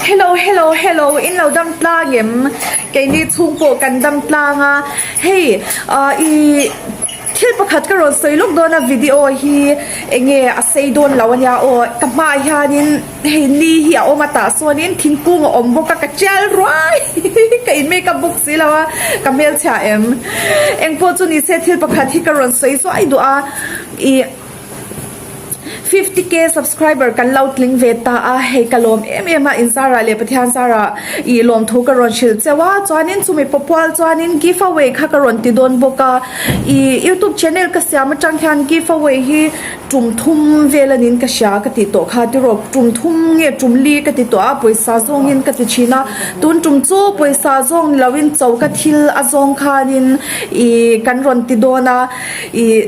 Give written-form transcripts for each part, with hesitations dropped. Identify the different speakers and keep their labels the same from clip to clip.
Speaker 1: Hello hello hello in lo dam tlang em keini chhung pawh kan dam tlang a hei ah ih thil pakhat ka rawn sawi lawk dawn a video hi eng nge a sei dawn lo ania aw ka hmaah hianin hei ni hi a awm a tah sawnin thingkung a awm bawk a ka tial ruai ka in makeup bawk si lo a ka hmelchhia em engpawh chu ni se thil pakhat hi ka rawn sawi zuai duh a ih. 50k subscriber kan lo tling ve ta a, hei ka lawm em em a, in zarah leh Pathian zarah ih lawmthu ka rawn hrilh cheu a, chuanin chumi pawpual chuanin give away kha ka rawn ti dawn bawk a, ih youtube channel ka siam atang hian give away hi tum thum vel anin ka hria ka tih tawh kha tiraw tum thum nge tum li ka ti tawh a, pawisa zawngin ka ti thin a, tun tum chu pawisa zawng ni loin choka thil a zawng khanin ih kan rawn ti dawn a. Ih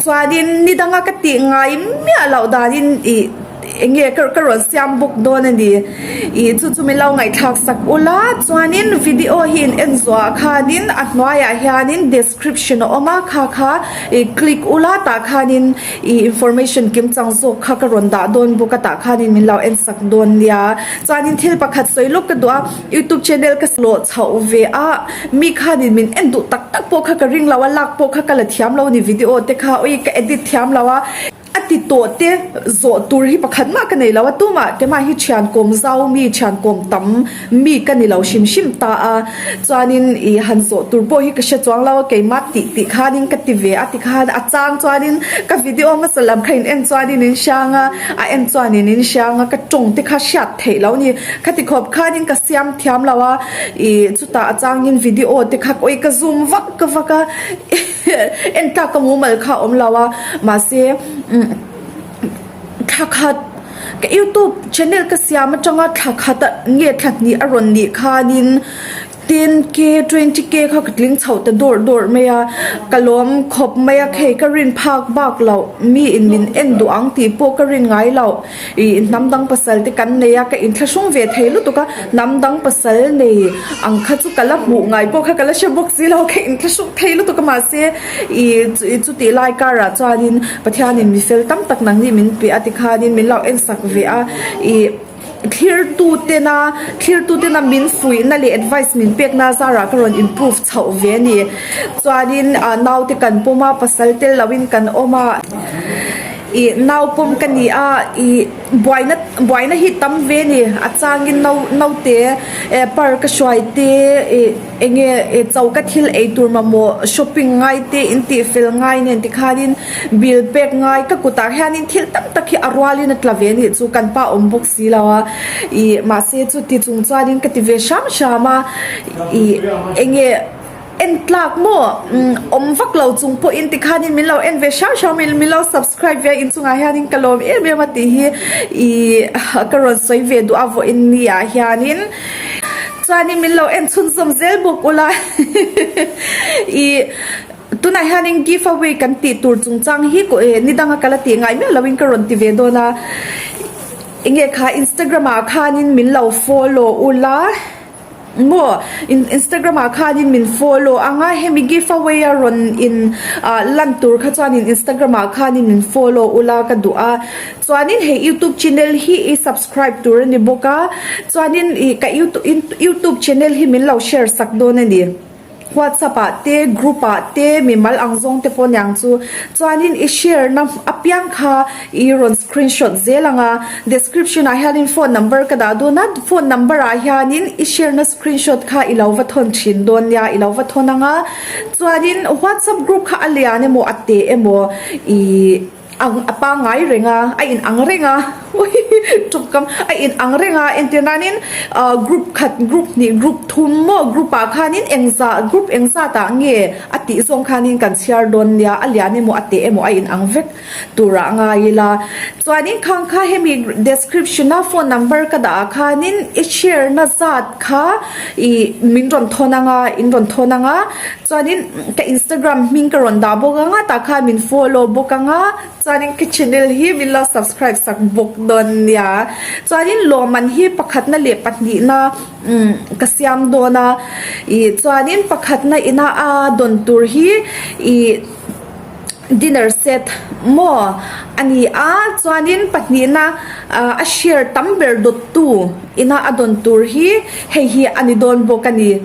Speaker 1: chuanin ni danga ka tih ngai miah loh danin ih eng nge ka ka rawn siam bawk dawn a ni. Ih chu chu min lo ngaihthlak sak ula chuanin video hi in en zuah khanin a hnuaiah hianin description a awm a kha kha ih click ula tah khanin ih information kim chang zawk kha ka rawn dah dawn bawk a tah khanin min lo en sak dawn nia. Chuanin thil pakhat sawi lawk ka duh a youtube channel ka hlawh chhoh ve a mi khanin min en duh tak tak pawh kha ka ring lo a lak pawh kha ka la thiam lo a ni video te kha ui ka edit thiam lo a a ti tawh te zawh tur hi pakhat mah ka nei lo a tumah keimah hi thian kawm zau mi thian kawm tam mi ka ni lo hrim hrim ta a chuanin ih han zawh tur pawh hi ka hre chuang lo a keimah tih tih khanin ka ti ve a tikhan a chang chuanin ka video hmasa lam kha in en chuanin in hrang a a en chuanin in hrang a ka tawng te kha hriat theih lo a ni khati khawp khanin ka siam thiam lo a ih chutah a changin video te kha kawi ka zoom vak vak a en tlak ka mumal kha a awm lo a mahse umm thla khat ka youtube channel ka siam atanga thla khat ah nge thla hnih a rawn nih khanin ten k twenty k kha ka tling chhoh ta dawrh dawrh mai a ka lawm khawp mai a hei ka rin phak bak loh mi in min en duh ang tih pawh ka rin ngai loh ih hnam dang pasal te kan nei a ka inthlahrung ve thei lutuk a hnam dang pasal nei ang kha chu ka la hmuh ngai pawh kha ka la hre bawk si lo ka inthlahrung thei lutuk a mahse ih chutih lai karah chuanin Pathianin mi fel tam tak nangni min pe a tikhanin min lo en sak ve a ih Thlir tena thlir tena min fuihna leh advice min pekna zarah ka rawn improve chhoh ve a ni. Chuanin ah naute kan pawm a, pasal tel loin kan awm a, ih nau pawm ka ni a, ih buaina buaina hi tam ve a ni. A changin nau naute eh par ka hruai te ih eng nge eh choka thil ei tur mamawh shopping ngai te in tih fel ngai nen tikhanin Bill pek ngai ka kutah hianin thil tam tak hi a rualin a tla ve anih chu kan pa awm bawk si lo a ih mahse chuti chung chuanin ka ti ve hram hram a ih eng nge en tlak maw awm vak lo chung pawhin tikhanin min lo en ve hram hram in min lo subscribe ve a inchungah hianin ka lawm em em a tih hi ih ka rawn sawi ve duh a vawiin ni ah hianin chuanin min lo en chhunzawm zel bawk ula ih. Tunah hianin give away kan tih tur chungchang hi ni danga ka la tih ngai miah loin ka rawn ti ve dawn a, enge kha Instagram ah khanin min lo follow ula maw Instagram ah khanin min follow ang a hemi give away a rawn in lan tur kha chuanin Instagram ah khanin min follow ula ka duh a, chuanin hei youtube channel hi i subscribe tur a ni bawk a, chuanin ih ka youtube channel hi min lo share sak dawn a ni. Whatsapp ah te, group ah te, mimal ang zawng te pawh niang chu. Chuanin i share na apiang kha i rawn screenshot zel ang a, description ah hianin phone number ka dah dawn a, phone number ah hianin i share na screenshot kha i lo va thawn thin dawn nia, i lo va thawn ang a. Chuanin whatsapp group kha a lian emaw a teh emaw i. Ang a pangngai reng a, a in ang reng a, tawngkam a in ang reng a, entir nanin group khat, group hnih, group thum maw group ah khanin engzah group engzat ah nge a tih zawng khanin kan chhiar dawn nia, a lian emaw a teh emaw a in ang vek turah ngai ila. Chuanin khang kha hemi description a phone number ka dah ah khanin i share na zat kha ih min rawn thawn ang a, in rawn thawn ang a. Chuanin ka Instagram hming ka rawn dah bawk ang a, tah khan min follow bawk ang a, chuanin ka channel hi min lo subscribe sak bawk dawn nia. Chuanin lawmman hi pakhatna leh pahnihna umm ka siam dawn a, ih chuanin pakhatna ina a dawn tur hi ih. Dinner set maw a ni a, chuanin pahnihna a share tam ber dawttu ina a dawn tur hi hei hi a ni dawn bawk a ni.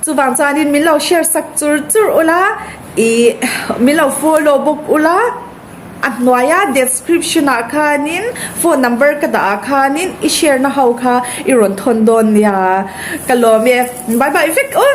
Speaker 1: Chuvang chuanin min lo share sak chur chur ula, ih min lo follow bawk ula, a hnuaia description ah khanin phone number ka dah ah khanin i share na ho kha i rawn thawn dawn nia. Ka lawm e, bye bye vek u.